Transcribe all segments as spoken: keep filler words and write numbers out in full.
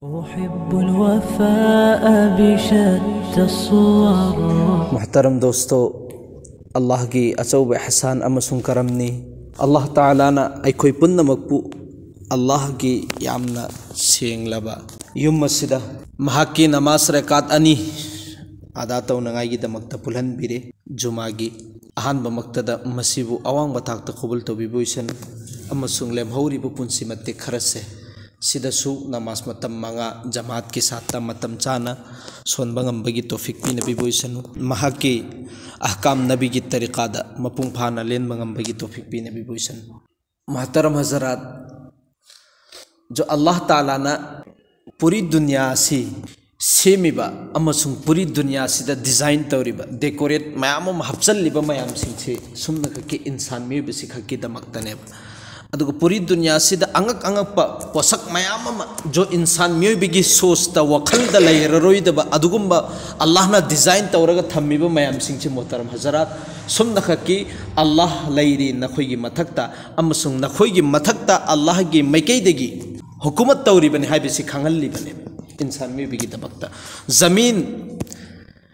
أحب الوفاء بشتى الصور. ꯃꯨꯍꯇꯔꯝ ꯗꯣꯁꯇꯣ, ꯑꯜꯂꯥꯍꯒꯤ ꯑꯆꯧꯕ ꯏꯍꯁꯥꯟ ꯑꯃꯁꯨꯡ ꯀꯔꯝꯅꯤ꯫ ꯑꯜꯂꯥꯍ ꯇꯥꯂꯥꯅ ꯑꯩꯈꯣꯏ ꯄꯨꯝꯅꯃꯛꯄꯨ ꯑꯜꯂꯥꯍꯒꯤ ꯌꯥꯝꯅ ꯁꯦꯡꯂꯕ ꯌꯨꯝ ꯑꯁꯤꯗ ꯃꯍꯥꯛꯀꯤ ꯅꯃꯥꯖ ꯔꯀꯥꯠ ꯑꯅꯤ ꯑꯗꯥ ꯇꯧꯅꯉꯥꯏꯒꯤꯗꯃꯛꯇ ꯄꯨꯜꯍꯟꯕꯤꯔꯦ꯫ ꯖꯨꯃꯥꯒꯤ ꯑꯍꯥꯟꯕꯃꯛꯇꯗ ꯃꯁꯤꯕꯨ ꯑꯋꯥꯡꯕ ꯊꯥꯛꯇ ꯀꯕꯨꯜ ꯇꯧꯕꯤꯕ ꯑꯣꯏꯁꯅꯨ, ꯑꯃꯁꯨꯡ ꯂꯦꯝꯍꯧꯔꯤꯕ ꯄꯨꯟꯁꯤ ꯃꯇꯦꯛ ꯈꯔꯁꯦ ꯁꯤꯗꯁꯨ ꯅꯃꯥꯖ ꯃꯇꯝ ꯃꯉꯥ ꯖꯃꯥꯠꯀꯤ ꯁꯥꯠꯇ ꯃꯇꯝ ꯆꯥꯅ ꯁꯣꯟꯕ ꯉꯝꯕꯒꯤ ꯇꯣꯐꯤꯛ ꯄꯤꯅꯕꯤꯕ ꯑꯣꯏꯁꯅꯨ꯫ ꯃꯍꯥꯛꯀꯤ ꯑꯍꯀꯥꯝ ꯅꯕꯤꯒꯤ ꯇꯔꯤꯀꯥꯗ ꯃꯄꯨꯡ ꯐꯥꯅ ꯂꯦꯟꯕ ꯉꯝꯕꯒꯤ ꯇꯣꯐꯤꯛ ꯄꯤꯅꯕꯤꯕ ꯑꯣꯏꯁꯅꯨ꯫ ꯃꯍꯇꯔꯝ ꯍꯖꯔꯥꯠ, ꯖꯣ ꯑꯜꯂꯥꯍ ꯇꯥꯂꯥꯅ ꯄꯨꯔꯤ ꯗꯨꯅꯤꯌꯥ ꯑꯁꯤ ꯁꯦꯝꯃꯤꯕ ꯑꯃꯁꯨꯡ ꯄꯨꯔꯤ ꯗꯨꯅꯤꯌꯥꯁꯤꯗ ꯗꯤꯖꯥꯏꯟ ꯇꯧꯔꯤꯕ, ꯗꯦꯀꯣꯔꯦꯠ ꯃꯌꯥꯝ ꯑꯃ ꯍꯥꯞꯆꯜꯂꯤꯕ ꯃꯌꯥꯝꯁꯤꯡꯁꯤ ꯁꯨꯝꯅ ꯈꯛꯀꯤ ꯏꯟꯁꯥꯟ ꯃꯤꯑꯣꯏꯕꯁꯤ ꯈꯛꯀꯤꯗꯃꯛꯇꯅꯦꯕ꯫ ꯑꯗꯨꯒ ꯄꯨꯔꯤ ꯗꯨꯅꯤꯌꯥꯁꯤꯗ ꯑꯉꯛ ꯑꯉꯛꯄ ꯄꯣꯠꯁꯛ ꯃꯌꯥꯝ ꯑꯃ ꯖꯣ ꯏꯟꯁꯥꯟ ꯃꯤꯑꯣꯏꯕꯒꯤ ꯁꯣꯁꯇ, ꯋꯥꯈꯜꯗ ꯂꯩꯔꯔꯣꯏꯗꯕ ꯑꯗꯨꯒꯨꯝꯕ ꯑꯜꯂꯥꯍꯅ ꯗꯤꯖꯥꯏꯟ ꯇꯧꯔꯒ ꯊꯝꯃꯤꯕ ꯃꯌꯥꯝꯁꯤꯡꯁꯤ, ꯃꯣꯍꯇꯔꯝ ꯍꯖꯔꯥꯠ, ꯁꯨꯝꯅ ꯈꯛꯀꯤ ꯑꯜꯂꯥꯍ ꯂꯩꯔꯤ ꯅꯈꯣꯏꯒꯤ ꯃꯊꯛꯇ, ꯑꯃꯁꯨꯡ ꯅꯈꯣꯏꯒꯤ ꯃꯊꯛꯇ ꯑꯜꯂꯥꯍꯒꯤ ꯃꯥꯏꯀꯩꯗꯒꯤ ꯍꯨꯀꯨꯃꯠ ꯇꯧꯔꯤꯕꯅꯤ ꯍꯥꯏꯕꯁꯤ ꯈꯪꯍꯜꯂꯤꯕꯅꯦꯕ ꯏꯟꯁꯥꯟ ꯃꯤꯑꯣꯏꯕꯒꯤꯗꯃꯛꯇ꯫ ꯖꯃꯤꯟ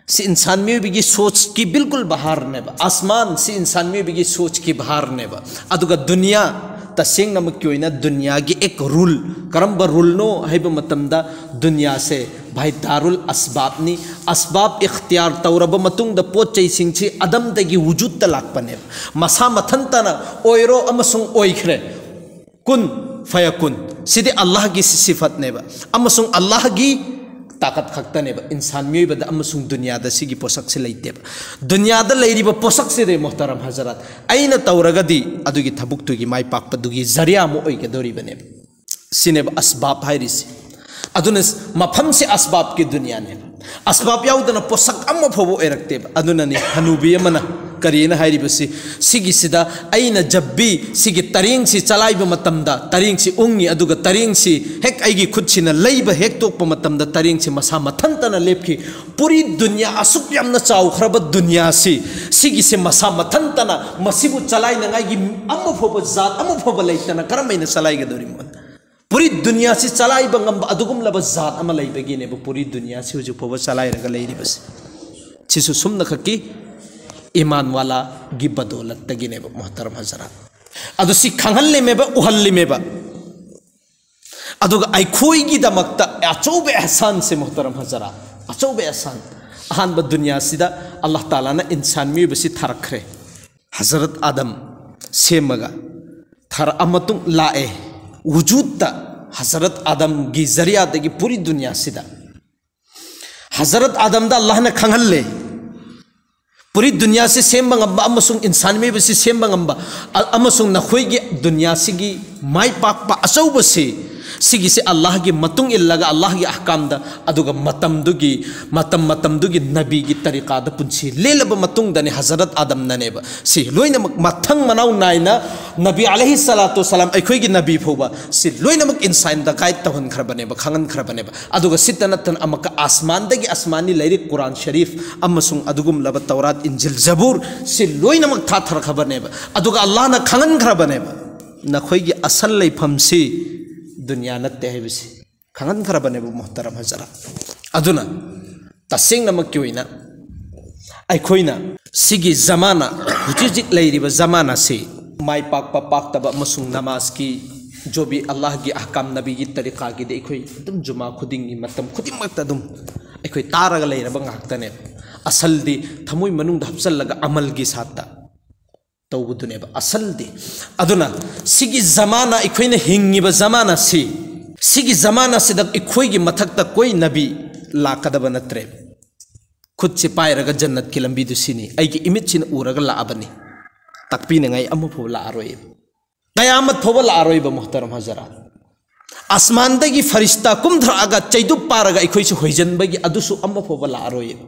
ꯁꯤ ꯏꯟꯁꯥꯟ ꯃꯤꯑꯣꯏꯕꯒꯤ ꯁꯣꯆꯀꯤ ꯕꯤꯜꯀꯨꯜ ꯕꯍꯥꯔꯅꯦꯕ꯫ ꯑꯁꯃꯥꯟ ꯁꯤ ꯏꯟꯁꯥꯟ ꯃꯤꯑꯣꯏꯕꯒꯤ ꯁꯣꯆꯀꯤ ꯕꯍꯥꯔꯅꯦꯕ꯫ ꯑꯗꯨꯒ ꯗꯨꯅꯤꯌꯥ, ꯇꯁꯦꯡꯅꯃꯛꯀꯤ ꯑꯣꯏꯅ ꯗꯨꯅꯤꯌꯥꯒꯤ ꯑꯦꯛ ꯔꯨꯜ, ꯀꯔꯝꯕ ꯔꯨꯜꯅꯣ ꯍꯥꯏꯕ ꯃꯇꯝꯗ, ꯗꯨꯅꯤꯌꯥꯁꯦ ꯚꯥꯏ ꯗꯥꯔꯨꯜ ꯑꯁꯕꯥꯕꯅꯤ꯫ ꯑꯁꯕꯥꯕ ꯏꯈꯇꯤꯌꯥꯔ ꯇꯧꯔꯕ ꯃꯇꯨꯡꯗ ꯄꯣꯠ ꯆꯩꯁꯤꯡꯁꯤ ꯑꯗꯝꯗꯒꯤ ꯋꯨꯖꯨꯗꯇ ꯂꯥꯛꯄꯅꯦꯕ꯫ ꯃꯁꯥ ꯃꯊꯟꯇꯅ ꯑꯣꯏꯔꯣ ꯑꯃꯁꯨꯡ ꯑꯣꯏꯈ꯭ꯔꯦ꯫ ꯀꯨꯟ ꯐꯌꯀꯨꯟ꯫ ꯁꯤꯗꯤ ꯑꯜꯂꯥꯍꯒꯤ ꯁꯤ-, ꯁꯤꯐꯠꯅꯦꯕ꯫ ꯑꯃꯁꯨꯡ ꯑꯜꯂꯥꯍꯒꯤ ꯇꯥꯀꯠ ꯈꯛꯇꯅꯦꯕ꯫ ꯏꯟꯁꯥꯟ ꯃꯤꯑꯣꯏꯕꯗ ꯑꯃꯁꯨꯡ ꯗꯨꯅꯤꯌꯥꯗ ꯁꯤꯒꯤ ꯄꯣꯠꯁꯛꯁꯤ ꯂꯩꯇꯦꯕ꯫ ꯗꯨꯅꯤꯌꯥꯗ ꯂꯩꯔꯤꯕ ꯄꯣꯠꯁꯛꯁꯤꯗꯤ, ꯃꯣꯍꯇꯔꯝ ꯍꯖꯔꯥꯠ, ꯑꯩꯅ ꯇꯧꯔꯒꯗꯤ ꯑꯗꯨꯒꯤ ꯊꯕꯛꯇꯨꯒꯤ ꯃꯥꯏ ꯄꯥꯛꯄꯗꯨꯒꯤ ꯖꯔꯤꯌꯥ ꯑꯃ ꯑꯣꯏꯒꯗꯧꯔꯤꯕꯅꯦꯕ꯫ ꯁꯤꯅꯦꯕ ꯑꯁꯕꯥꯕ ꯍꯥꯏꯔꯤꯁꯤ꯫ ꯑꯗꯨꯅ ꯃꯐꯝꯁꯤ ꯑꯁꯕꯥꯕꯀꯤ ꯗꯨꯅꯤꯌꯥꯅꯦꯕ꯫ ꯑꯁꯕꯥꯕ ꯌꯥꯎꯗꯅ ꯄꯣꯠꯁꯛ ꯑꯃ ꯐꯥꯎꯕ ꯑꯣꯏꯔꯛꯇꯦꯕ꯫ ꯑꯗꯨꯅꯅꯤ ꯍꯅꯨꯕꯤ ꯑꯃꯅ ꯀꯔꯤꯅ ꯍꯥꯏꯔꯤꯕꯁꯤ, ꯁꯤꯒꯤꯁꯤꯗ ꯑꯩꯅ ꯖꯕꯤ, ꯁꯤꯒꯤ ꯇꯔꯦꯡꯁꯤ ꯆꯂꯥꯏꯕ ꯃꯇꯝꯗ ꯇꯔꯦꯡꯁꯤ ꯎꯪꯉꯤ, ꯑꯗꯨꯒ ꯇꯔꯦꯡꯁꯤ ꯍꯦꯛ ꯑꯩꯒꯤ ꯈꯨꯠꯁꯤꯅ ꯂꯩꯕ ꯍꯦꯛ ꯇꯣꯛꯄ ꯃꯇꯝꯗ ꯇꯔꯦꯡꯁꯤ ꯃꯁꯥ ꯃꯊꯟꯇꯅ ꯂꯦꯞꯈꯤ꯫ ꯄꯨꯔꯤ ꯗꯨꯅꯤꯌꯥ ꯑꯁꯨꯛ ꯌꯥꯝꯅ ꯆꯥꯎꯈ꯭ꯔꯕ ꯗꯨꯅꯤꯌꯥꯁꯤ, ꯁꯤꯒꯤꯁꯦ ꯃꯁꯥ ꯃꯊꯟꯇꯅ ꯃꯁꯤꯕꯨ ꯆꯂꯥꯏꯅꯉꯥꯏꯒꯤ ꯑꯃ ꯐꯥꯎꯕ ꯖꯥꯠ ꯑꯃ ꯐꯥꯎꯕ ꯂꯩꯇꯅ ꯀꯔꯝꯍꯥꯏꯅ ꯆꯂꯥꯏꯒꯗꯧꯔꯤꯕꯅꯣ? ꯄꯨꯔꯤ ꯗꯨꯅꯤꯌꯥꯁꯤ ꯆꯂꯥꯏꯕ ꯉꯝꯕ ꯑꯗꯨꯒꯨꯝꯂꯕ ꯖꯥꯠ ꯑꯃ ꯂꯩꯕꯒꯤꯅꯦꯕ ꯄꯨꯔꯤ ꯗꯨꯅꯤꯌꯥꯁꯤ ꯍꯧꯖꯤꯛ ꯐꯥꯎꯕ ꯆꯂꯥꯏꯔꯒ ꯂꯩꯔꯤꯕꯁꯦ꯫ ꯁꯤꯁꯨ ꯁꯨꯝꯅꯈꯛꯀꯤ ꯏꯃꯥꯟ ꯋꯥꯂꯥꯒꯤ ꯕꯗꯣꯂꯠꯇꯒꯤꯅꯦꯕ, ꯃꯣꯍꯇꯔꯝ ꯍꯖꯔꯥꯠ꯫ ꯑꯗꯨ ꯁꯤ ꯈꯪꯍꯜꯂꯤꯃꯦꯕ, ꯎꯍꯜꯂꯤꯃꯦꯕ꯫ ꯑꯗꯨꯒ ꯑꯩꯈꯣꯏꯒꯤꯗꯃꯛꯇ ꯑꯆꯧꯕ ꯑꯦꯍꯁꯥꯟꯁꯦ, ꯃꯣꯍꯇꯔꯝ ꯍꯖꯔꯥꯠ, ꯑꯆꯧꯕ ꯑꯦꯍꯁꯥꯟ꯫ ꯑꯍꯥꯟꯕ ꯗꯨꯅꯤꯌꯥꯁꯤꯗ ꯑꯜꯂꯥꯍ ꯇꯥꯂꯥꯅ ꯏꯟꯁꯥꯟ ꯃꯤꯑꯣꯏꯕꯁꯤ ꯊꯥꯔꯛꯈ꯭ꯔꯦ꯫ ꯍꯖꯔꯠ ꯑꯥꯗꯝ ꯁꯦꯝꯃꯒ ꯊꯥꯔꯛꯑ ꯃꯇꯨꯡ ꯂꯥꯛꯑꯦ꯫ ꯋꯨꯖꯨꯗꯇ ꯍꯖꯔꯠ ꯑꯥꯗꯝꯒꯤ ꯖꯔꯤꯌꯥꯗꯒꯤ ꯄꯨꯔꯤ ꯗꯨꯅꯤꯌꯥꯁꯤꯗ ꯍꯖꯔꯠ ꯑꯥꯗꯝꯗ ꯑꯜꯂꯥꯍꯅ ꯈꯪꯍꯜꯂꯦ꯫ ꯄꯨꯔꯤ ꯗꯨꯅꯤꯌꯥꯁꯤ ꯁꯦꯝꯕ ꯉꯝꯕ ꯑꯃꯁꯨꯡ ꯏꯟꯁꯥꯟ ꯃꯤꯑꯣꯏꯕꯁꯤ ꯁꯦꯝꯕ ꯉꯝꯕ, ꯑ-, ꯑꯃꯁꯨꯡ ꯅꯈꯣꯏꯒꯤ ꯗꯨꯅꯤꯌꯥꯁꯤꯒꯤ ꯃꯥꯏ ꯄꯥꯛꯄ ꯑꯆꯧꯕꯁꯤ, ꯁꯤꯒꯤꯁꯤ ꯑꯜꯂꯥꯍꯒꯤ ꯃꯇꯨꯡ ꯏꯜꯂꯒ, ꯑꯜꯂꯥꯍꯒꯤ ꯑꯍꯀꯥꯝꯗ, ꯑꯗꯨꯒ ꯃꯇꯝꯗꯨꯒꯤ, ꯃꯇꯝ ꯃꯇꯝꯗꯨꯒꯤ ꯅꯕꯤꯒꯤ ꯇꯔꯤꯀꯥꯗ ꯄꯨꯟꯁꯤ ꯂꯦꯜꯂꯕ ꯃꯇꯨꯡꯗꯅꯦ ꯍꯖꯔꯠ ꯑꯥꯗꯝꯅꯅꯦꯕ ꯁꯤ ꯂꯣꯏꯅꯃꯛ ꯃꯊꯪ ꯃꯅꯥꯎ ꯅꯥꯏꯅ ꯅꯕꯤ ꯑꯂꯩꯍꯤ ꯁꯂꯥꯇꯨ ꯁꯂꯥꯝ, ꯑꯩꯈꯣꯏꯒꯤ ꯅꯕꯤ ꯐꯥꯎꯕ ꯁꯤ ꯂꯣꯏꯅꯃꯛ ꯏꯟꯁꯥꯟꯗ ꯒꯥꯏꯗ ꯇꯧꯍꯟꯈ꯭ꯔꯕꯅꯦꯕ, ꯈꯪꯍꯟꯈ꯭ꯔꯕꯅꯦꯕ꯫ ꯑꯗꯨꯒ ꯁꯤꯠꯇ ꯅꯠꯇꯅ ꯑꯃꯨꯛꯀ ꯑꯁꯃꯥꯟꯗꯒꯤ ꯑꯁꯃꯥꯅꯤ ꯂꯥꯏꯔꯤꯛ ꯀꯨꯔꯥꯟ ꯁꯔꯤꯐ ꯑꯃꯁꯨꯡ ꯑꯗꯨꯒꯨꯝꯂꯕ ꯇꯧꯔꯥꯠ, ꯏꯟꯖꯤꯜ, ꯖꯕꯨꯔ ꯁꯤ ꯂꯣꯏꯅꯃꯛ ꯊꯥꯊꯔꯛꯈ꯭ꯔꯕꯅꯦꯕ꯫ ꯑꯗꯨꯒ ꯑꯜꯂꯥꯍꯅ ꯈꯪꯍꯟꯈ꯭ꯔꯕꯅꯦꯕ, ꯅꯈꯣꯏꯒꯤ ꯑꯁꯜ ꯂꯩꯐꯝꯁꯤ ꯗꯨꯅꯤꯌꯥ ꯅꯠꯇꯦ ꯍꯥꯏꯕꯁꯤ ꯈꯪꯍꯟꯈ꯭ꯔꯕꯅꯦꯕ, ꯃꯣꯍꯇꯔꯝ ꯍꯖꯔꯥꯠ꯫ ꯑꯗꯨꯅ ꯇꯁꯦꯡꯅꯃꯛꯀꯤ ꯑꯣꯏꯅ ꯑꯩꯈꯣꯏꯅ ꯁꯤꯒꯤ ꯖꯃꯥꯅꯥ, ꯍꯧꯖꯤꯛ ꯍꯧꯖꯤꯛ ꯂꯩꯔꯤꯕ ꯖꯃꯥꯅꯥꯁꯤ, ꯃꯥꯏ ꯄꯥꯛꯄ ꯄꯥꯛꯇꯕ ꯑꯃꯁꯨꯡ ꯅꯃꯥꯖꯀꯤ ꯖꯣꯕꯤ, ꯑꯜꯂꯥꯍꯒꯤ ꯑꯍꯀꯥꯝ, ꯅꯕꯤꯒꯤ ꯇꯔꯤꯀꯥꯒꯤꯗꯤ ꯑꯩꯈꯣꯏ ꯑꯗꯨꯝ ꯖꯨꯃꯥ ꯈꯨꯗꯤꯡꯒꯤ, ꯃꯇꯝ ꯈꯨꯗꯤꯡꯃꯛꯇ ꯑꯗꯨꯝ ꯑꯩꯈꯣꯏ ꯇꯥꯔꯒ ꯂꯩꯔꯕ ꯉꯥꯛꯇꯅꯦꯕ꯫ ꯑꯁꯜꯗꯤ ꯊꯃꯣꯏ ꯃꯅꯨꯡꯗ ꯍꯥꯞꯆꯜꯂꯒ ꯑꯃꯜꯒꯤ ꯁꯥꯠꯇ ꯇꯧꯕꯗꯨꯅꯦꯕ ꯑꯁꯜꯗꯤ꯫ ꯑꯗꯨꯅ ꯁꯤꯒꯤ ꯖꯃꯥꯅꯥ, ꯑꯩꯈꯣꯏꯅ ꯍꯤꯡꯉꯤꯕ ꯖꯃꯥꯅꯥꯁꯤ, ꯁꯤꯒꯤ ꯖꯃꯥꯅꯥꯁꯤꯗ ꯑꯩꯈꯣꯏꯒꯤ ꯃꯊꯛꯇ ꯀꯣꯏ ꯅꯕꯤ ꯂꯥꯛꯀꯗꯕ ꯅꯠꯇ꯭ꯔꯦ꯫ ꯈꯨꯠꯁꯤ ꯄꯥꯏꯔꯒ ꯖꯟꯅꯠꯀꯤ ꯂꯝꯕꯤꯗꯨ ꯁꯤꯅꯤ, ꯑꯩꯒꯤ ꯏꯃꯤꯠꯁꯤꯅ ꯎꯔꯒ ꯂꯥꯛꯑꯕꯅꯤ, ꯇꯥꯛꯄꯤꯅꯉꯥꯏ ꯑꯃꯐꯥꯎꯕ ꯂꯥꯛꯑꯔꯣꯏ꯫ ꯀꯌꯥꯃꯠ ꯐꯥꯎꯕ ꯂꯥꯛꯑꯔꯣꯏꯕ, ꯃꯣꯍꯇꯔꯝ ꯍꯖꯔꯥꯠ꯫ ꯑꯁꯃꯥꯟꯗꯒꯤ ꯐꯔꯤꯁꯇꯥ ꯀꯨꯝꯊꯔꯛꯑꯒ ꯆꯩꯗꯨꯞ ꯄꯥꯔꯒ ꯑꯩꯈꯣꯏꯁꯨ ꯍꯣꯏꯖꯟꯕꯒꯤ ꯑꯗꯨꯁꯨ ꯑꯃꯐꯥꯎꯕ ꯂꯥꯛꯑꯔꯣꯏꯕ꯫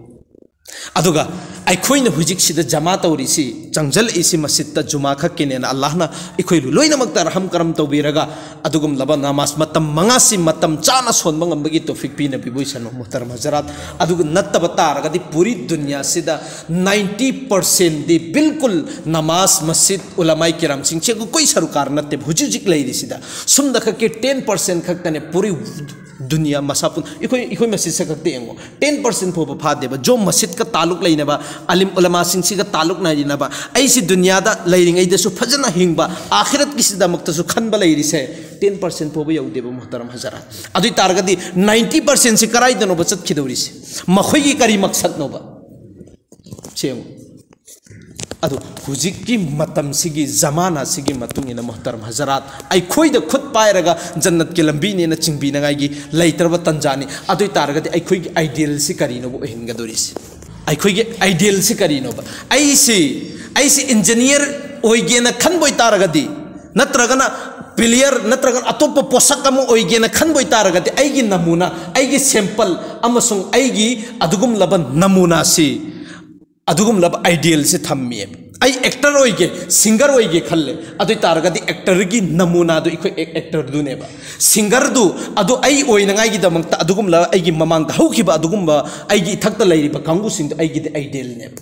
ꯑꯗꯨꯒ ꯑꯩꯈꯣꯏꯅ ꯍꯧꯖꯤꯛꯁꯤꯗ ꯖꯃꯥ ꯇꯧꯔꯤꯁꯤ, ꯆꯪꯁꯤꯜꯂꯛꯏꯁꯤ ꯃꯁꯖꯤꯗꯇ ꯖꯨꯃꯥ ꯈꯛꯀꯤꯅꯦꯅ ꯑꯜꯂꯥꯍꯅ ꯑꯩꯈꯣꯏ ꯂꯣꯏꯅꯃꯛꯇ ꯔꯍꯝ ꯀꯔꯝ ꯇꯧꯕꯤꯔꯒ, ꯑꯗꯨꯒꯨꯝꯂꯕ ꯅꯃꯥꯖ ꯃꯇꯝ ꯃꯉꯥꯁꯤ ꯃꯇꯝ ꯆꯥꯅ ꯁꯣꯟꯕ ꯉꯝꯕꯒꯤ ꯇꯣꯐꯤꯛ ꯄꯤꯅꯕꯤꯕ ꯑꯣꯏꯁꯅꯨ, ꯃꯨꯍꯇꯔꯝ ꯍꯖꯔꯥꯠ꯫ ꯑꯗꯨꯒ ꯅꯠꯇꯕ ꯇꯥꯔꯒꯗꯤ ꯄꯨꯔꯤ ꯗꯨꯅꯤꯌꯥꯁꯤꯗ ꯅꯥꯏꯟꯇꯤ ꯄꯥꯔꯁꯦꯟꯗꯤ ꯕꯤꯜꯀꯨꯜ ꯅꯃꯥꯖ, ꯃꯁꯖꯤꯗ, ꯎꯂꯃꯥꯏ ꯀꯤꯔꯥꯝꯁꯤꯡꯁꯦ ꯑꯩꯈꯣꯏ ꯁꯔꯨꯀꯥꯔ ꯅꯠꯇꯦꯕ ꯍꯧꯖꯤꯛ ꯍꯧꯖꯤꯛ ꯂꯩꯔꯤꯁꯤꯗ꯫ ꯁꯨꯝꯗ ꯈꯛꯀꯤ ꯇꯦꯟ ꯄꯥꯔꯁꯦꯟ ꯈꯛꯇꯅꯦ ꯄꯨꯔꯤ ꯗꯨꯅꯤꯌꯥ ꯃꯁꯥ ꯄꯨꯝ-, ꯑꯩꯈꯣꯏ, ꯑꯩꯈꯣꯏ ꯃꯁꯖꯤꯗꯁꯦ ꯈꯛꯇ ꯌꯦꯡꯉꯣ, ꯇꯦꯟ ꯄꯥꯔꯁꯦꯟ ꯐꯥꯎꯕ ꯐꯥꯗꯦꯕ꯫ ꯖꯣ ꯃꯁꯖꯤꯗꯀ ꯇꯥꯂꯨꯛ ꯂꯩꯅꯕ, ꯑꯂꯤꯝ ꯎꯂꯃꯥꯁꯤꯡꯁꯤꯒ ꯇꯥꯂꯨꯛ ꯅꯥꯏꯅꯕ, ꯑꯩꯁꯤ ꯗꯨꯅꯤꯌꯥꯗ ꯂꯩꯔꯤꯉꯩꯗꯁꯨ ꯐꯖꯅ ꯍꯤꯡꯕ, ꯑꯥꯈꯤꯔꯠꯀꯤꯁꯤꯗꯃꯛꯇꯁꯨ ꯈꯟꯕ ꯂꯩꯔꯤꯁꯦ ꯇꯦꯟ ꯄꯥꯔꯁꯦꯟ ꯐꯥꯎꯕ ꯌꯧꯗꯦꯕ, ꯃꯨꯍꯇꯔꯝ ꯍꯖꯔꯥꯠ꯫ ꯑꯗꯨ ꯑꯣꯏ ꯇꯥꯔꯒꯗꯤ ꯅꯥꯏꯟꯇꯤ ꯄꯥꯔꯁꯦꯟꯁꯤ ꯀꯔꯥꯏꯗꯅꯣꯕ ꯆꯠꯈꯤꯗꯧꯔꯤꯁꯦ? ꯃꯈꯣꯏꯒꯤ ꯀꯔꯤ ꯃꯛꯁꯠꯅꯣꯕ? ꯁꯦꯡꯉꯨ꯫ ꯑꯗꯨ ꯍꯧꯖꯤꯛꯀꯤ ꯃꯇꯝꯁꯤꯒꯤ, ꯖꯃꯥꯅꯥꯁꯤꯒꯤ ꯃꯇꯨꯡ ꯏꯟꯅ, ꯃꯨꯍꯇꯔꯝ ꯍꯖꯔꯥꯠ, ꯑꯩꯈꯣꯏꯗ ꯈꯨꯠ ꯄꯥꯏꯔꯒ ꯖꯟꯅꯠꯀꯤ ꯂꯝꯕꯤꯅꯦꯅ ꯆꯤꯡꯕꯤꯅꯉꯥꯏꯒꯤ ꯂꯩꯇ꯭ꯔꯕ ꯇꯟꯖꯥꯅꯤ꯫ ꯑꯗꯨ ꯑꯣꯏ ꯇꯥꯔꯒꯗꯤ ꯑꯩꯈꯣꯏꯒꯤ ꯑꯥꯏꯗꯤꯌꯦꯜꯁꯤ ꯀꯔꯤꯅꯣꯕ ꯑꯣꯏꯍꯟꯒꯗꯧꯔꯤꯁꯦ? ꯑꯩꯈꯣꯏꯒꯤ ꯑꯥꯏꯗꯤꯌꯦꯜꯁꯤ ꯀꯔꯤꯅꯣꯕ? ꯑꯩꯁꯤ, ꯑꯩꯁꯤ ꯏꯟꯖꯤꯅꯤꯌꯔ ꯑꯣꯏꯒꯦꯅ ꯈꯟꯕ ꯑꯣꯏ ꯇꯥꯔꯒꯗꯤ, ꯅꯠꯇ꯭ꯔꯒꯅ ꯄꯤꯂꯤꯌꯔ, ꯅꯠꯇ꯭ꯔꯒꯅ ꯑꯇꯣꯞꯄ ꯄꯣꯠꯁꯛ ꯑꯃ ꯑꯣꯏꯒꯦꯅ ꯈꯟꯕ ꯑꯣꯏ ꯇꯥꯔꯒꯗꯤ, ꯑꯩꯒꯤ ꯅꯃꯨꯅꯥ, ꯑꯩꯒꯤ ꯁꯦꯝꯄꯜ ꯑꯃꯁꯨꯡ ꯑꯩꯒꯤ ꯑꯗꯨꯒꯨꯝꯂꯕ ꯅꯃꯨꯅꯥꯁꯤ, ꯑꯗꯨꯒꯨꯝꯂꯕ ꯑꯥꯏꯗꯤꯌꯦꯜꯁꯤ ꯊꯝꯃꯤꯌꯦꯕ꯫ ꯑꯩ ꯑꯦꯛꯇꯔ ꯑꯣꯏꯒꯦ, ꯁꯤꯡꯒꯔ ꯑꯣꯏꯒꯦ ꯈꯜꯂꯦ, ꯑꯗꯨ ꯑꯣꯏ ꯇꯥꯔꯒꯗꯤ ꯑꯦꯛꯇꯔꯒꯤ ꯅꯃꯨꯅꯥꯗꯨ ꯑꯩꯈꯣꯏ ꯑꯦꯛ-, ꯑꯦꯛꯇꯔꯗꯨꯅꯦꯕ꯫ ꯁꯤꯡꯒꯔꯗꯨ, ꯑꯗꯨ ꯑꯩ ꯑꯣꯏꯅꯉꯥꯏꯒꯤꯗꯃꯛꯇ ꯑꯗꯨꯒꯨꯝꯂꯕ ꯑꯩꯒꯤ ꯃꯃꯥꯡꯗ ꯍꯧꯈꯤꯕ ꯑꯗꯨꯒꯨꯝꯕ ꯑꯩꯒꯤ ꯏꯊꯛꯇ ꯂꯩꯔꯤꯕ ꯀꯥꯡꯕꯨꯁꯤꯡꯗꯨ ꯑꯩꯒꯤꯗꯤ ꯑꯥꯏꯗꯤꯌꯦꯜꯅꯦꯕ꯫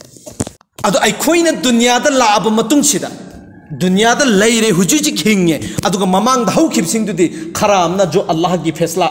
ꯑꯗꯣ ꯑꯩꯈꯣꯏꯅ ꯗꯨꯅꯤꯌꯥꯗ ꯂꯥꯛꯑꯕ ꯃꯇꯨꯡꯁꯤꯗ, ꯗꯨꯅꯤꯌꯥꯗ ꯂꯩꯔꯦ, ꯍꯧꯖꯤꯛ ꯍꯧꯖꯤꯛ ꯍꯤꯡꯉꯦ, ꯑꯗꯨꯒ ꯃꯃꯥꯡꯗ ꯍꯧꯈꯤꯕꯁꯤꯡꯗꯨꯗꯤ ꯈꯔ ꯑꯃꯅ ꯖꯣ ꯑꯜꯂꯥꯍꯒꯤ ꯐꯦꯁꯂꯥ,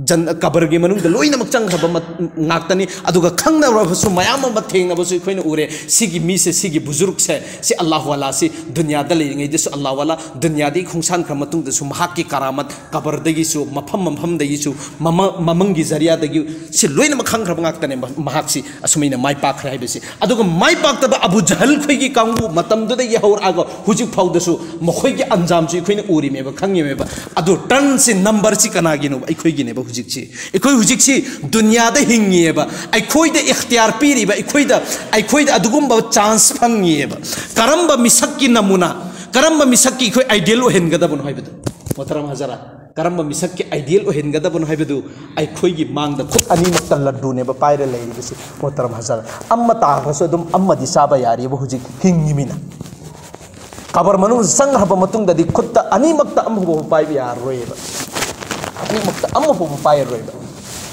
ꯖꯟ-, ꯀꯕꯔꯒꯤ ꯃꯅꯨꯡꯗ ꯂꯣꯏꯅꯃꯛ ꯆꯪꯈ꯭ꯔꯕ ꯃ-, ꯉꯥꯛꯇꯅꯤ꯫ ꯑꯗꯨꯒ ꯈꯪꯅꯔꯕꯁꯨ ꯃꯌꯥꯝ ꯑꯃ ꯊꯦꯡꯅꯕꯁꯨ ꯑꯩꯈꯣꯏꯅ ꯎꯔꯦ꯫ ꯁꯤꯒꯤ ꯃꯤꯁꯦ, ꯁꯤꯒꯤ ꯕꯨꯖꯨꯔꯨꯛꯁꯦ, ꯁꯤ ꯑꯜꯂꯥꯍꯨ ꯑꯂꯥꯁꯤ ꯗꯨꯅꯤꯌꯥꯗ ꯂꯩꯔꯤꯉꯩꯗꯁꯨ ꯑꯜꯂꯥꯍꯨ ꯑꯂꯥ, ꯗꯨꯅꯤꯌꯥꯗꯒꯤ ꯈꯣꯡꯁꯥꯟꯈ꯭ꯔ ꯃꯇꯨꯡꯗꯁꯨ ꯃꯍꯥꯛꯀꯤ ꯀꯔꯥꯃꯠ, ꯀꯕꯔꯗꯒꯤꯁꯨ, ꯃꯐꯝ ꯃꯐꯝꯗꯒꯤꯁꯨ, ꯃꯃ-, ꯃꯃꯪꯒꯤ ꯖꯔꯤꯌꯥꯗꯒꯤ, ꯁꯤ ꯂꯣꯏꯅꯃꯛ ꯈꯪꯈ꯭ꯔꯕ ꯉꯥꯛꯇꯅꯦ꯫ ꯃ-, ꯃꯍꯥꯛꯁꯤ ꯑꯁꯨꯃꯥꯏꯅ ꯃꯥꯏ ꯄꯥꯛꯈ꯭ꯔꯦ ꯍꯥꯏꯕꯁꯤ꯫ ꯑꯗꯨꯒ ꯃꯥꯏ ꯄꯥꯛꯇꯕ ꯑꯕꯨ ꯖꯍꯜ ꯈꯣꯏꯒꯤ ꯀꯥꯡꯕꯨ ꯃꯇꯝꯗꯨꯗꯒꯤ ꯍꯧꯔꯛꯑꯒ ꯍꯧꯖꯤꯛ ꯐꯥꯎꯗꯁꯨ ꯃꯈꯣꯏꯒꯤ ꯑꯟꯖꯥꯝꯁꯤ ꯑꯩꯈꯣꯏꯅ ꯎꯔꯤꯃꯦꯕ, ꯈꯪꯉꯤꯃꯦꯕ꯫ ꯑꯗꯨ ꯇꯔꯟꯁꯤ, ꯅꯝꯕꯔꯁꯤ ꯀꯅꯥꯒꯤꯅꯣꯕ? ꯑꯩꯈꯣꯏꯒꯤꯅꯦꯕ ꯍꯧꯖꯤꯛꯁꯤ꯫ ꯑꯩꯈꯣꯏ ꯍꯧꯖꯤꯛꯁꯤ ꯗꯨꯅꯤꯌꯥꯗ ꯍꯤꯡꯉꯤꯑꯕ, ꯑꯩꯈꯣꯏꯗ ꯏꯈꯇꯤꯌꯥꯔ ꯄꯤꯔꯤꯕ, ꯑꯩꯈꯣꯏꯗ, ꯑꯩꯈꯣꯏꯗ ꯑꯗꯨꯒꯨꯝꯕ ꯆꯥꯟꯁ ꯐꯪꯉꯤꯑꯕ꯫ ꯀꯔꯝꯕ ꯃꯤꯁꯛꯀꯤ ꯅꯃꯨꯅꯥ, ꯀꯔꯝꯕ ꯃꯤꯁꯛꯀꯤ ꯑꯩꯈꯣꯏ ꯑꯥꯏꯗꯤꯌꯦꯜ ꯑꯣꯏꯍꯟꯒꯗꯕꯅꯣ ꯍꯥꯏꯕꯗꯣ, ꯃꯣꯍꯇꯔꯝ ꯍꯖꯔꯥꯠ꯫ ꯀꯔꯝꯕ ꯃꯤꯁꯛꯀꯤ ideal ꯑꯣꯏꯍꯟꯒꯗꯕꯅꯣ ꯍꯥꯏꯕꯗꯨ ꯑꯩꯈꯣꯏꯒꯤ ꯃꯥꯡꯗ ꯈꯨꯠ ꯑꯅꯤꯃꯛꯇ ꯂꯗꯨꯅꯦꯕ ꯄꯥꯏꯔ ꯂꯩꯔꯤꯕꯁꯤ, ꯃꯣꯍꯇꯔꯝ ꯍꯖꯔꯠ꯫ ꯑꯃ ꯇꯥꯈ꯭ꯔꯁꯨ ꯑꯗꯨꯝ ꯑꯃꯗꯤ ꯆꯥꯕ ꯌꯥꯔꯤꯕ ꯍꯧꯖꯤꯛ ꯍꯤꯡꯉꯤꯃꯤꯅ꯫ ꯀꯕꯔ ꯃꯅꯨꯡꯗ ꯆꯪꯈ꯭ꯔꯕ ꯃꯇꯨꯡꯗꯗꯤ ꯈꯨꯠꯇ ꯑꯅꯤꯃꯛꯇ ꯑꯃꯐꯥꯎꯕ ꯄꯥꯏꯕ ꯌꯥꯔꯔꯣꯏꯕ, ꯑꯅꯤꯃꯛꯇ ꯑꯃꯐꯥꯎꯕ ꯄꯥꯏꯔꯔꯣꯏꯕ꯫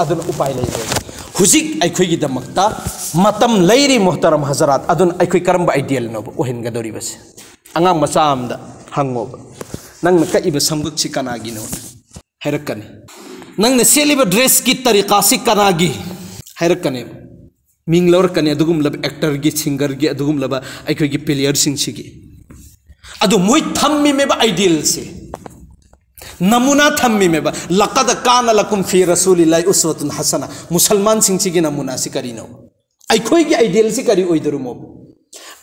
ꯑꯗꯨꯅ ꯎꯄꯥꯏ ꯂꯩꯔꯣꯏꯕ꯫ ꯍꯧꯖꯤꯛ ꯑꯩꯈꯣꯏꯒꯤꯗꯃꯛꯇ ꯃꯇꯝ ꯂꯩꯔꯤ, ꯃꯣꯍꯇꯔꯝ ꯍꯖꯔꯥꯠ꯫ ꯑꯗꯨꯅ ꯑꯩꯈꯣꯏ ꯀꯔꯝꯕ idealꯅꯣꯕ ꯑꯣꯏꯍꯟꯒꯗꯧꯔꯤꯕꯁꯦ? ꯑꯉꯥꯡ ꯃꯆꯥ ꯑꯃꯗ ꯍꯪꯉꯣꯕ, "ꯅꯪꯅ ꯀꯛꯏꯕ ꯁꯝꯒꯛꯁꯤ ꯀꯅꯥꯒꯤꯅꯣ?" ꯍꯥꯏꯔꯛꯀꯅꯤ꯫ "ꯅꯪꯅ ꯁꯦꯠꯂꯤꯕ dressꯀꯤ ꯇꯔꯤꯀꯥꯁꯤ ꯀꯅꯥꯒꯤ?" ꯍꯥꯏꯔꯛꯀꯅꯦꯕ꯫ ꯃꯤꯡ ꯂꯧꯔꯛꯀꯅꯤ ꯑꯗꯨꯒꯨꯝꯂꯕ actorꯒꯤ, singerꯒꯤ, ꯑꯗꯨꯒꯨꯝꯂꯕ ꯑꯩꯈꯣꯏꯒꯤ playerꯁꯤꯡꯁꯤꯒꯤ꯫ ꯑꯗꯣ ꯃꯣꯏ ꯊꯝꯃꯤꯃꯦꯕ idealꯁꯦ, ꯅꯃꯨꯅꯥ ꯊꯝꯃꯤꯃꯦꯕ꯫ "ꯂꯀꯗ ꯀꯥꯅ ꯂꯀꯨꯝ ꯐꯤ ꯔꯁꯨꯂꯤꯜꯂꯥꯍꯤ ꯎꯁꯋꯥꯇꯨꯟ ꯍꯁꯅꯥ"꯫ ꯃꯨꯁꯜꯃꯥꯟꯁꯤꯡꯁꯤꯒꯤ ꯅꯃꯨꯅꯥꯁꯤ ꯀꯔꯤꯅꯣ? ꯑꯩꯈꯣꯏꯒꯤ idealꯁꯤ ꯀꯔꯤ ꯑꯣꯏꯗꯣꯔꯤꯃꯣ?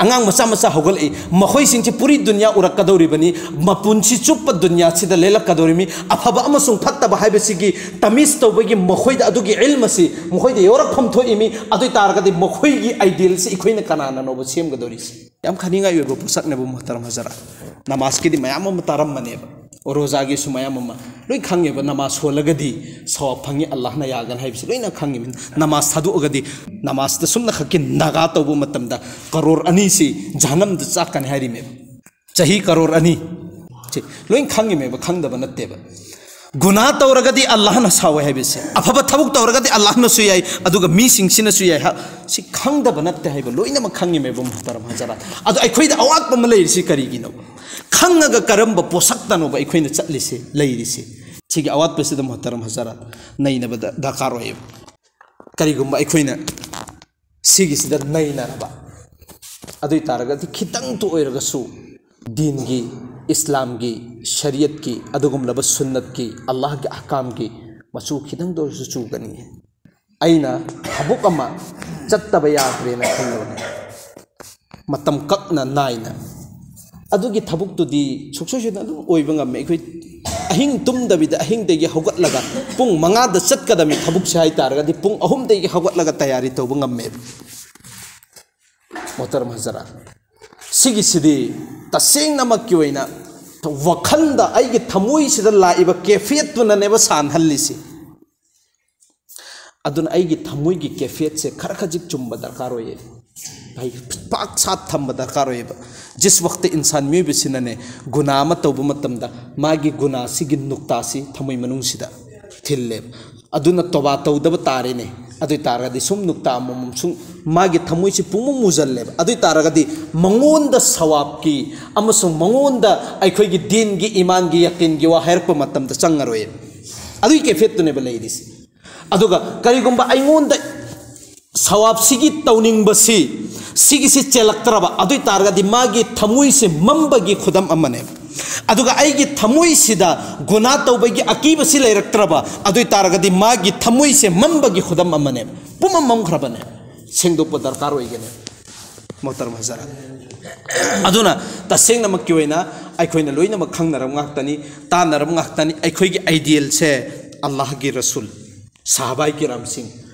ꯑꯉꯥꯡ ꯃꯆꯥ ꯃꯆꯥ ꯍꯧꯒꯠꯂꯛꯏ, ꯃꯈꯣꯏꯁꯤꯡꯁꯤ ꯄꯨꯔꯤ ꯗꯨꯅꯤꯌꯥ ꯎꯔꯛꯀꯗꯧꯔꯤꯕꯅꯤ, ꯃꯄꯨꯟꯁꯤ ꯆꯨꯞꯄ ꯗꯨꯅꯤꯌꯥꯁꯤꯗ ꯂꯦꯜꯂꯛꯀꯗꯧꯔꯤꯃꯤ꯫ ꯑꯐꯕ ꯑꯃꯁꯨꯡ ꯐꯠꯇꯕ ꯍꯥꯏꯕꯁꯤꯒꯤ ꯇꯃꯤꯁ ꯇꯧꯕꯒꯤ ꯃꯈꯣꯏꯗ ꯑꯗꯨꯒꯤ ꯏꯜꯃ ꯑꯁꯤ ꯃꯈꯣꯏꯗ ꯌꯧꯔꯛꯐꯝ ꯊꯣꯛꯏꯃꯤ꯫ ꯑꯗꯨ ꯑꯣꯏ ꯇꯥꯔꯒꯗꯤ ꯃꯈꯣꯏꯒꯤ idealꯁꯤ ꯑꯩꯈꯣꯏꯅ ꯀꯅꯥꯅꯅꯣꯕ ꯁꯦꯝꯒꯗꯧꯔꯤꯁꯤ? ꯌꯥꯝ ꯈꯟꯅꯤꯡꯉꯥꯏ ꯑꯣꯏꯕ ꯄꯣꯠꯁꯛꯅꯦꯕ, ꯃꯣꯍꯇꯔꯝ ꯍꯖꯔꯥꯠ꯫ ꯅꯃꯥꯖꯀꯤꯗꯤ ꯃꯌꯥꯝ ꯑꯃ ꯇꯥꯔꯝꯕꯅꯦꯕ, ꯔꯣꯖꯥꯒꯤꯁꯨ ꯃꯌꯥꯝ ꯑꯃ ꯂꯣꯏ ꯈꯪꯉꯦꯕ꯫ ꯅꯃꯥꯖ ꯁꯣꯜꯂꯒꯗꯤ ꯁꯋꯥꯕ ꯐꯪꯉꯤ, ꯑꯜꯂꯥꯍꯅ ꯌꯥꯒꯅꯤ ꯍꯥꯏꯕꯁꯤ ꯂꯣꯏꯅ ꯈꯪꯉꯤꯕꯅꯤ꯫ ꯅꯃꯥꯖ ꯊꯥꯗꯣꯛꯑꯒꯗꯤ, ꯅꯃꯥꯖꯇ ꯁꯨꯝꯅ ꯈꯛꯀꯤ ꯅꯥꯒꯥ ꯇꯧꯕ ꯃꯇꯝꯗ ꯀꯔꯣꯔ ꯑꯅꯤꯁꯤ ꯖꯍꯟꯅꯝꯗ ꯆꯥꯛꯀꯅꯤ ꯍꯥꯏꯔꯤꯃꯦꯕ꯫ ꯆꯍꯤ ꯀꯔꯣꯔ ꯑꯅꯤ꯫ ꯁꯤ ꯂꯣꯏ ꯈꯪꯉꯤꯃꯦꯕ, ꯈꯪꯗꯕ ꯅꯠꯇꯦꯕ꯫ ꯒꯨꯅꯥ ꯇꯧꯔꯒꯗꯤ ꯑꯜꯂꯥꯍꯅ ꯁꯥꯎꯋꯦ ꯍꯥꯏꯕꯁꯦ, ꯑꯐꯕ ꯊꯕꯛ ꯇꯧꯔꯒꯗꯤ ꯑꯜꯂꯥꯍꯅꯁꯨ ꯌꯥꯏ, ꯑꯗꯨꯒ ꯃꯤꯁꯤꯡꯁꯤꯅꯁꯨ ꯌꯥꯏ ꯍꯥ-, ꯁꯤ ꯈꯪꯗꯕ ꯅꯠꯇꯦ ꯍꯥꯏꯕ ꯂꯣꯏꯅꯃꯛ ꯈꯪꯉꯤꯃꯦꯕ, ꯃꯣꯍꯇꯔꯝ ꯍꯖꯔꯥꯠ꯫ ꯑꯗꯣ ꯑꯩꯈꯣꯏꯗ ꯑꯋꯥꯠꯄ ꯑꯃ ꯂꯩꯔꯤꯁꯤ ꯀꯔꯤꯒꯤꯅꯣ? ꯈꯪꯉꯒ ꯀꯔꯝꯕ ꯄꯣꯠꯁꯛꯇꯅꯣꯕ ꯑꯩꯈꯣꯏꯅ ꯆꯠꯂꯤꯁꯦ, ꯂꯩꯔꯤꯁꯦ? ꯁꯤꯒꯤ ꯑꯋꯥꯠꯄꯁꯤꯗ, ꯃꯣꯍꯇꯔꯝ ꯍꯖꯔꯥꯠ, ꯅꯩꯅꯕꯗ ꯗꯔꯀꯥꯔ ꯑꯣꯏꯌꯦꯕ꯫ ꯀꯔꯤꯒꯨꯝꯕ ꯑꯩꯈꯣꯏꯅ ꯁꯤꯒꯤꯁꯤꯗ ꯅꯩꯅꯔꯕ ꯑꯗꯨ ꯑꯣꯏ ꯇꯥꯔꯒꯗꯤ, ꯈꯤꯇꯪꯇ ꯑꯣꯏꯔꯒꯁꯨ ꯗꯤꯟꯒꯤ, ꯏꯁꯂꯥꯝꯒꯤ, ꯁꯔꯤꯌꯠꯀꯤ, ꯑꯗꯨꯒꯨꯝꯂꯕ ꯁꯨꯟꯅꯠꯀꯤ, ꯑꯜꯂꯥꯍꯒꯤ ꯑꯍꯀꯥꯝꯒꯤ ꯃꯆꯨ ꯈꯤꯇꯪꯇ ꯑꯣꯏꯔꯁꯨ ꯆꯨꯒꯅꯤ꯫ ꯑꯩꯅ ꯊꯕꯛ ꯑꯃ ꯆꯠꯇꯕ ꯌꯥꯗ꯭ꯔꯦꯅ ꯈꯜꯂꯕꯅꯤ, ꯃꯇꯝ ꯀꯛꯅ ꯅꯥꯏꯅ꯫ ꯑꯗꯨꯒꯤ ꯊꯕꯛꯇꯨꯗꯤ ꯁꯨꯡꯁꯣꯏ ꯁꯣꯏꯗꯅ ꯑꯗꯨꯝ ꯑꯣꯏꯕ ꯉꯝꯃꯦ꯫ ꯑꯩꯈꯣꯏ ꯑꯍꯤꯡ ꯇꯨꯝꯗꯕꯤꯗ, ꯑꯍꯤꯡꯗꯒꯤ ꯍꯧꯒꯠꯂꯒ, ꯄꯨꯡ ꯃꯉꯥꯗ ꯆꯠꯀꯗꯕꯅꯤ ꯊꯕꯛꯁꯦ ꯍꯥꯏ ꯇꯥꯔꯒꯗꯤ, ꯄꯨꯡ ꯑꯍꯨꯝꯗꯒꯤ ꯍꯧꯒꯠꯂꯒ ꯇꯌꯥꯔꯤ ꯇꯧꯕ ꯉꯝꯃꯦꯕ꯫ ꯃꯣꯍꯇꯔꯝ ꯍꯖꯔꯥꯠ, ꯁꯤꯒꯤꯁꯤꯗꯤ ꯇꯁꯦꯡꯅꯃꯛꯀꯤ ꯑꯣꯏꯅ ꯋꯥꯈꯜꯗ, ꯑꯩꯒꯤ ꯊꯃꯣꯏꯁꯤꯗ ꯂꯥꯛꯏꯕ ꯀꯦꯐꯤꯌꯠꯇꯨꯅꯅꯦꯕ ꯁꯥꯟꯍꯜꯂꯤꯁꯤ꯫ ꯑꯗꯨꯅ ꯑꯩꯒꯤ ꯊꯃꯣꯏꯒꯤ ꯀꯦꯐꯤꯌꯠꯁꯦ ꯈꯔ ꯈꯖꯤꯛ ꯆꯨꯝꯕ ꯗꯔꯀꯥꯔ ꯑꯣꯏꯌꯦ꯫ ꯄꯥꯛ ꯁꯥꯠ ꯊꯝꯕ ꯗꯔꯀꯥꯔ ꯑꯣꯏꯌꯦꯕ꯫ ꯖꯤꯁ ꯋꯛꯇ ꯏꯟꯁꯥꯟ ꯃꯤꯑꯣꯏꯕꯁꯤꯅꯅꯦ, ꯒꯨꯅꯥ ꯑꯃ ꯇꯧꯕ ꯃꯇꯝꯗ ꯃꯥꯒꯤ ꯒꯨꯅꯥꯁꯤꯒꯤ ꯅꯨꯛꯇꯥꯁꯤ ꯊꯃꯣꯏ ꯃꯅꯨꯡꯁꯤꯗ ꯊꯤꯜꯂꯦꯕ꯫ ꯑꯗꯨꯅ ꯇꯣꯕꯥ ꯇꯧꯗꯕ ꯇꯥꯔꯦꯅꯦ꯫ ꯑꯗꯨ ꯑꯣꯏ ꯇꯥꯔꯒꯗꯤ ꯁꯨꯝ ꯅꯨꯛꯇꯥ ꯑꯃꯃꯝ ꯁꯨꯝ ꯃꯥꯒꯤ ꯊꯃꯣꯏꯁꯤ ꯄꯨꯡꯃꯨ ꯃꯨꯖꯜꯂꯦꯕ꯫ ꯑꯗꯨ ꯑꯣꯏ ꯇꯥꯔꯒꯗꯤ ꯃꯉꯣꯟꯗ ꯁꯋꯥꯕꯀꯤ ꯑꯃꯁꯨꯡ ꯃꯉꯣꯟꯗ ꯑꯩꯈꯣꯏꯒꯤ ꯗꯤꯟꯒꯤ, ꯏꯃꯥꯟꯒꯤ, ꯌꯀꯤꯟꯒꯤ ꯋꯥ ꯍꯥꯏꯔꯛꯄ ꯃꯇꯝꯗ ꯆꯪꯉꯔꯣꯏꯕ꯫ ꯑꯗꯨꯒꯤ ꯀꯦꯐꯤꯌꯠꯇꯨꯅꯦꯕ ꯂꯩꯔꯤꯁꯦ꯫ ꯑꯗꯨꯒ ꯀꯔꯤꯒꯨꯝꯕ ꯑꯩꯉꯣꯟꯗ ꯁꯋꯥꯕꯁꯤꯒꯤ ꯇꯧꯅꯤꯡꯕꯁꯤ, ꯁꯤꯒꯤꯁꯤ ꯆꯦꯜꯂꯛꯇ꯭ꯔꯕ, ꯑꯗꯨ ꯑꯣꯏ ꯇꯥꯔꯒꯗꯤ ꯃꯥꯒꯤ ꯊꯃꯣꯏꯁꯦ ꯃꯝꯕꯒꯤ ꯈꯨꯗꯝ ꯑꯃꯅꯦꯕ꯫ ꯑꯗꯨꯒ ꯑꯩꯒꯤ ꯊꯃꯣꯏꯁꯤꯗ ꯒꯨꯅꯥ ꯇꯧꯕꯒꯤ ꯑꯀꯤꯕꯁꯤ ꯂꯩꯔꯛꯇ꯭ꯔꯕ, ꯑꯗꯨ ꯑꯣꯏ ꯇꯥꯔꯒꯗꯤ ꯃꯥꯒꯤ ꯊꯃꯣꯏꯁꯦ ꯃꯝꯕꯒꯤ ꯈꯨꯗꯝ ꯑꯃꯅꯦꯕ꯫ ꯄꯨꯝꯃꯝ ꯃꯝꯈ꯭ꯔꯕꯅꯦ꯫ ꯁꯦꯡꯗꯣꯛꯄ ꯗꯔꯀꯥꯔ ꯑꯣꯏꯒꯅꯤ, ꯃꯣꯍꯇꯔꯝ ꯍꯖꯔꯥꯠ꯫ ꯑꯗꯨꯅ ꯇꯁꯦꯡꯅꯃꯛꯀꯤ ꯑꯣꯏꯅ ꯑꯩꯈꯣꯏꯅ ꯂꯣꯏꯅꯃꯛ ꯈꯪꯅꯔꯕ ꯉꯥꯛꯇꯅꯤ, ꯇꯥꯟꯅꯔꯕ ꯉꯥꯛꯇꯅꯤ꯫ ꯑꯩꯈꯣꯏꯒꯤ ꯑꯥꯏꯗꯤꯌꯦꯜꯁꯦ ꯑꯜꯂꯥꯍꯒꯤ ꯔꯁꯨꯜ, ꯁꯍꯥꯕꯥꯏ ꯀꯤꯔꯥꯝꯁꯤꯡ,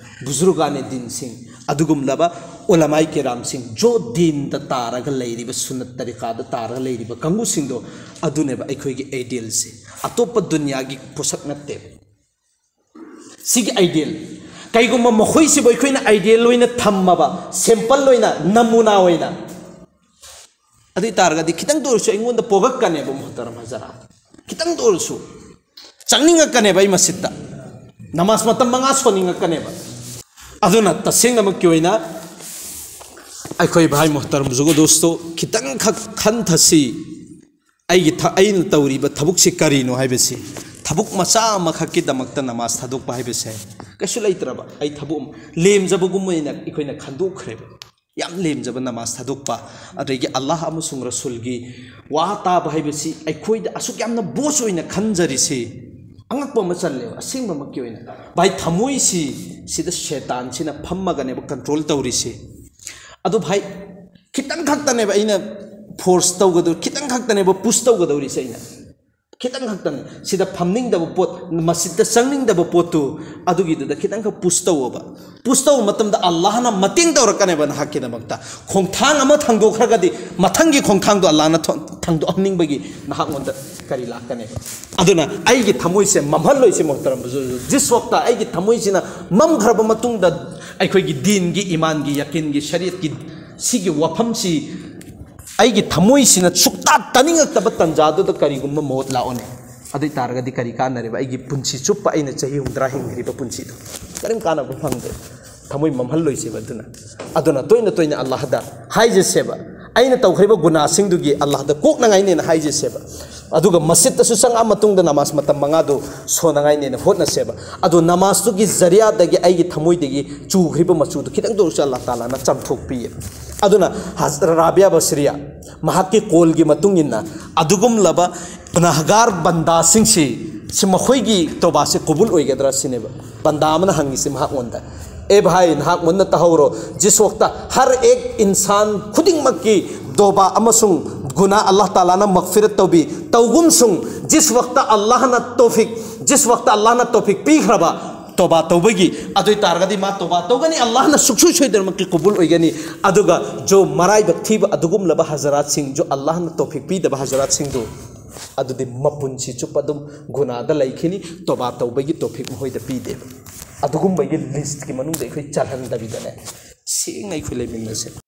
ꯕꯨꯖꯨꯔꯒꯥꯅꯦ ꯗꯤꯟꯁꯤꯡ, ꯑꯗꯨꯒꯨꯝꯂꯕ ꯎꯂꯃꯥꯏ ꯀꯤꯔꯥꯝꯁꯤꯡ, ꯖꯣ ꯗꯤꯟꯗ ꯇꯥꯔꯒ ꯂꯩꯔꯤꯕ, ꯁꯨꯟꯅꯠ ꯇꯔꯤꯀꯥꯗ ꯇꯥꯔꯒ ꯂꯩꯔꯤꯕ ꯀꯥꯡꯕꯨꯁꯤꯡꯗꯣ, ꯑꯗꯨꯅꯦꯕ ꯑꯩꯈꯣꯏꯒꯤ ꯑꯥꯏꯗꯤꯌꯦꯜꯁꯦ꯫ ꯑꯇꯣꯞꯄ ꯗꯨꯅꯤꯌꯥꯒꯤ ꯄꯣꯠꯁꯛ ꯅꯠꯇꯦꯕ꯫ ꯁꯤꯒꯤ ꯑꯥꯏꯗꯤꯌꯦꯜ, ꯀꯩꯒꯨꯝꯕ ꯃꯈꯣꯏꯁꯤꯕꯨ ꯑꯩꯈꯣꯏꯅ ꯑꯥꯏꯗꯤꯌꯦꯜ ꯑꯣꯏꯅ ꯊꯝꯃꯕ, ꯁꯦꯝꯄꯜ ꯑꯣꯏꯅ, ꯅꯃꯨꯅꯥ ꯑꯣꯏꯅ, ꯑꯗꯨ ꯑꯣꯏ ꯇꯥꯔꯒꯗꯤ ꯈꯤꯇꯪꯇ ꯑꯣꯏꯔꯁꯨ ꯑꯩꯉꯣꯟꯗ ꯄꯣꯛꯂꯛꯀꯅꯦꯕ, ꯃꯣꯍꯇꯔꯝ ꯍꯖꯔꯥꯠ꯫ ꯈꯤꯇꯪꯇ ꯑꯣꯏꯔꯁꯨ ꯆꯪꯅꯤꯡꯉꯛꯀꯅꯦꯕ ꯑꯩ ꯃꯁꯖꯤꯠꯇ, ꯅꯃꯥꯖ ꯃꯇꯝ ꯃꯉꯥ ꯁꯣꯟꯅꯤꯡꯉꯛꯀꯅꯦꯕ꯫ ꯑꯗꯨꯅ ꯇꯁꯦꯡꯅꯃꯛꯀꯤ ꯑꯣꯏꯅ ꯑꯩꯈꯣꯏ ꯚꯥꯏ ꯃꯣꯍꯇꯔꯝ ꯕꯨꯖꯨꯔꯒ ꯗꯣꯁꯇꯣ, ꯈꯤꯇꯪꯈꯛ ꯈꯟꯊꯁꯤ꯫ ꯑꯩꯒꯤ ꯊ-, ꯑꯩꯅ ꯇꯧꯔꯤꯕ ꯊꯕꯛꯁꯤ ꯀꯔꯤꯅꯣ ꯍꯥꯏꯕꯁꯤ꯫ ꯊꯕꯛ ꯃꯆꯥ ꯑꯃꯈꯛꯀꯤꯗꯃꯛꯇ ꯅꯃꯥꯖ ꯊꯥꯗꯣꯛꯄ ꯍꯥꯏꯕꯁꯦ ꯀꯩꯁꯨ ꯂꯩꯇ꯭ꯔꯕ, ꯑꯩ ꯊꯕꯛ ꯑꯃ ꯂꯦꯝꯖꯕꯒꯨꯝ ꯑꯣꯏꯅ ꯑꯩꯈꯣꯏꯅ ꯈꯟꯗꯣꯛꯈ꯭ꯔꯦꯕ꯫ ꯌꯥꯝ ꯂꯦꯝꯖꯕ ꯅꯃꯥꯖ ꯊꯥꯗꯣꯛꯄ, ꯑꯗꯒꯤ ꯑꯜꯂꯥꯍ ꯑꯃꯁꯨꯡ ꯔꯁꯨꯜꯒꯤ ꯋꯥ ꯇꯥꯕ ꯍꯥꯏꯕꯁꯤ ꯑꯩꯈꯣꯏꯗ ꯑꯁꯨꯛ ꯌꯥꯝꯅ ꯕꯣꯁ ꯑꯣꯏꯅ ꯈꯟꯖꯔꯤꯁꯤ ꯑꯉꯛꯄ ꯑꯃ ꯆꯜꯂꯦꯕ꯫ ꯑꯁꯦꯡꯕꯃꯛꯀꯤ ꯑꯣꯏꯅ, ꯚꯥꯏ, ꯊꯃꯣꯏꯁꯤ ꯁꯤꯗ ꯁꯦꯇꯥꯟꯁꯤꯅ ꯐꯝꯃꯒꯅꯦꯕ ꯀꯟꯇ꯭ꯔꯣꯜ ꯇꯧꯔꯤꯁꯤ꯫ ꯑꯗꯣ ꯚꯥꯏ, ꯈꯤꯇꯪ ꯈꯛꯇꯅꯦꯕ ꯑꯩꯅ ꯐꯣꯔꯁ ꯇꯧꯒꯗꯧ-, ꯈꯤꯇꯪ ꯈꯛꯇꯅꯦꯕ ꯄꯨꯁ ꯇꯧꯒꯗꯧꯔꯤꯁꯦ ꯑꯩꯅ꯫ ꯈꯤꯇꯪ ꯈꯛꯇꯅꯤ꯫ ꯁꯤꯗ ꯐꯝꯅꯤꯡꯗꯕ ꯄꯣꯠ, ꯃꯁꯤꯗ ꯆꯪꯅꯤꯡꯗꯕ ꯄꯣꯠꯇꯨ, ꯑꯗꯨꯒꯤꯗꯨꯗ ꯈꯤꯇꯪꯈꯛ ꯄꯨꯁ ꯇꯧꯑꯣꯕ꯫ ꯄꯨꯁ ꯇꯧꯕ ꯃꯇꯝꯗ ꯑꯜꯂꯥꯍꯅ ꯃꯇꯦꯡ ꯇꯧꯔꯛꯀꯅꯦꯕ ꯅꯍꯥꯛꯀꯤꯗꯃꯛꯇ꯫ ꯈꯣꯡꯊꯥꯡ ꯑꯃ ꯊꯥꯡꯗꯣꯛꯈ꯭ꯔꯒꯗꯤ ꯃꯊꯪꯒꯤ ꯈꯣꯡꯊꯥꯡꯗꯣ ꯑꯜꯂꯥꯍꯅ ꯊꯣ-, ꯊꯥꯡꯗꯣꯛꯍꯟꯅꯤꯡꯕꯒꯤ ꯅꯍꯥꯛꯉꯣꯟꯗ ꯀꯔꯤ ꯂꯥꯛꯀꯅꯦꯕ? ꯑꯗꯨꯅ ꯑꯩꯒꯤ ꯊꯃꯣꯏꯁꯦ ꯃꯝꯍꯜꯂꯣꯏꯁꯤ ꯃꯣꯍꯇꯔꯝ ꯕꯨꯖꯨꯔꯒ꯫ ꯖꯤꯁ ꯋꯥꯛꯇ ꯑꯩꯒꯤ ꯊꯃꯣꯏꯁꯤꯅ ꯃꯝꯈ꯭ꯔꯕ ꯃꯇꯨꯡꯗ ꯑꯩꯈꯣꯏꯒꯤ ꯗꯤꯟꯒꯤ, ꯏꯃꯥꯟꯒꯤ, ꯌꯀꯤꯟꯒꯤ, ꯁꯔꯤꯌꯠꯀꯤ ꯁꯤꯒꯤ ꯋꯥꯐꯝꯁꯤ ꯑꯩꯒꯤ ꯊꯃꯣꯏꯁꯤꯅ ꯁꯨꯛꯇꯥ ꯇꯥꯅꯤꯡꯉꯛꯇꯕ ꯇꯥꯟꯖꯥꯗꯨꯗ ꯀꯔꯤꯒꯨꯝꯕ ꯃꯣꯠ ꯂꯥꯛꯑꯣꯅꯦ꯫ ꯑꯗꯨ ꯑꯣꯏ ꯇꯥꯔꯒꯗꯤ ꯀꯔꯤ ꯀꯥꯟꯅꯔꯦꯕ? ꯑꯩꯒꯤ ꯄꯨꯟꯁꯤ ꯆꯨꯞꯄ ꯑꯩꯅ ꯆꯍꯤ ꯍꯨꯝꯗ꯭ꯔꯥ ꯍꯤꯡꯈ꯭ꯔꯤꯕ ꯄꯨꯟꯁꯤꯗꯣ ꯀꯔꯤꯝ ꯀꯥꯟꯅꯕ ꯐꯪꯗꯦ꯫ ꯊꯃꯣꯏ ꯃꯝꯍꯜꯂꯣꯏꯁꯦꯕ꯫ ꯑꯗꯨꯅ, ꯑꯗꯨꯅ ꯇꯣꯏꯅ ꯇꯣꯏꯅ ꯑꯜꯂꯥꯍꯗ ꯍꯥꯏꯖꯁꯦꯕ꯫ ꯑꯩꯅ ꯇꯧꯈ꯭ꯔꯤꯕ ꯒꯨꯅꯥꯁꯤꯡꯗꯨꯒꯤ ꯑꯜꯂꯥꯍꯗ ꯀꯣꯛꯅꯉꯥꯏꯅꯦꯅ ꯍꯥꯏꯖꯁꯦꯕ꯫ ꯑꯗꯨꯒ ꯃꯁꯖꯤꯠꯇꯁꯨ ꯆꯪꯉꯛꯑ ꯃꯇꯨꯡꯗ ꯅꯃꯥꯖ ꯃꯇꯝ ꯃꯉꯥꯗꯨ ꯁꯣꯟꯅꯉꯥꯏꯅꯦꯅ ꯍꯣꯠꯅꯁꯦꯕ꯫ ꯑꯗꯨ ꯅꯃꯥꯖꯇꯨꯒꯤ ꯖꯔꯤꯌꯥꯗꯒꯤ ꯑꯩꯒꯤ ꯊꯃꯣꯏꯗꯒꯤ ꯆꯨꯈ꯭ꯔꯤꯕ ꯃꯆꯨꯗꯨ ꯈꯤꯇꯪꯗ ꯑꯣꯏꯔꯁꯨ ꯑꯜꯂꯥꯍ ꯇꯥꯂꯥꯅ ꯆꯥꯝꯊꯣꯛꯄꯤꯌꯦꯕ꯫ ꯑꯗꯨꯅ ꯍꯖ-, ꯔꯥꯕꯤꯌꯥ ꯕꯁꯔꯤꯌꯥ, ꯃꯍꯥꯛꯀꯤ ꯀꯣꯜꯒꯤ ꯃꯇꯨꯡ ꯏꯟꯅ ꯑꯗꯨꯒꯨꯝꯂꯕ ꯒꯨꯅꯥꯍꯒꯥꯔ ꯕꯟꯗꯥꯁꯤꯡꯁꯤ, ꯁꯤ ꯃꯈꯣꯏꯒꯤ ꯇꯣꯕꯥꯁꯤ ꯀꯕꯨꯜ ꯑꯣꯏꯒꯗ꯭ꯔꯥ ꯁꯤꯅꯦꯕ꯫ ꯕꯟꯗꯥ ꯑꯃꯅ ꯍꯪꯉꯤꯁꯤ ꯃꯍꯥꯛꯉꯣꯟꯗ, "ꯑꯦ ꯚꯥꯏ, ꯅꯍꯥꯛ ꯃꯨꯟꯅ ꯇꯥꯍꯧꯔꯣ, ꯖꯤꯁ ꯋꯥꯛꯇ ꯍꯔ ꯑꯦꯛ ꯏꯟꯁꯥꯟ ꯈꯨꯗꯤꯡꯃꯛꯀꯤ ꯇꯣꯕꯥ ꯑꯃꯁꯨꯡ ꯒꯨꯅꯥ ꯑꯜꯂꯥꯍ ꯇꯥꯂꯥꯅ ꯃꯒꯐꯤꯔꯠ ꯇꯧꯕꯤ꯫ ꯇꯧꯒꯨꯝꯁꯨꯡ ꯖꯤꯁ ꯋꯥꯛꯇ ꯑꯜꯂꯥꯍꯅ ꯇꯣꯐꯤꯛ, ꯖꯤꯁ ꯋꯥꯛꯇ ꯑꯜꯂꯥꯍꯅ ꯇꯣꯐꯤꯛ ꯄꯤꯈ꯭ꯔꯕ ꯇꯣꯕꯥ ꯇꯧꯕꯒꯤ, ꯑꯗꯨ ꯑꯣꯏ ꯇꯥꯔꯒꯗꯤ ꯃꯥ ꯇꯣꯕꯥ ꯇꯧꯒꯅꯤ, ꯑꯜꯂꯥꯍꯅ ꯁꯨꯛꯁꯣꯏ ꯁꯣꯏꯗꯅꯃꯛꯀꯤ ꯀꯕꯨꯜ ꯑꯣꯏꯒꯅꯤ꯫ ꯑꯗꯨꯒ ꯖꯣ ꯃꯔꯥꯏꯕꯛ ꯊꯤꯕ ꯑꯗꯨꯒꯨꯝꯂꯕ ꯍꯖꯔꯥꯠꯁꯤꯡ, ꯖꯣ ꯑꯜꯂꯥꯍꯅ ꯇꯣꯐꯤꯛ ꯄꯤꯗꯕ ꯍꯖꯔꯥꯠꯁꯤꯡꯗꯨ, ꯑꯗꯨꯗꯤ ꯃꯄꯨꯟꯁꯤ ꯆꯨꯞꯄ ꯑꯗꯨꯝ ꯒꯨꯅꯥꯗ ꯂꯩꯈꯤꯅꯤ, ꯇꯣꯕꯥ ꯇꯧꯕꯒꯤ ꯇꯣꯐꯤꯛ ꯃꯈꯣꯏꯗ ꯄꯤꯗꯦꯕ"꯫ ꯑꯗꯨꯒꯨꯝꯕꯒꯤ ꯂꯤꯁ꯭ꯠꯀꯤ ꯃꯅꯨꯡꯗ ꯑꯩꯈꯣꯏ ꯆꯜꯍꯟꯗꯕꯤꯗꯅꯦ, ꯁꯦꯡꯅ ꯑꯩꯈꯣꯏ ꯂꯩꯃꯤꯟꯅꯁꯦ꯫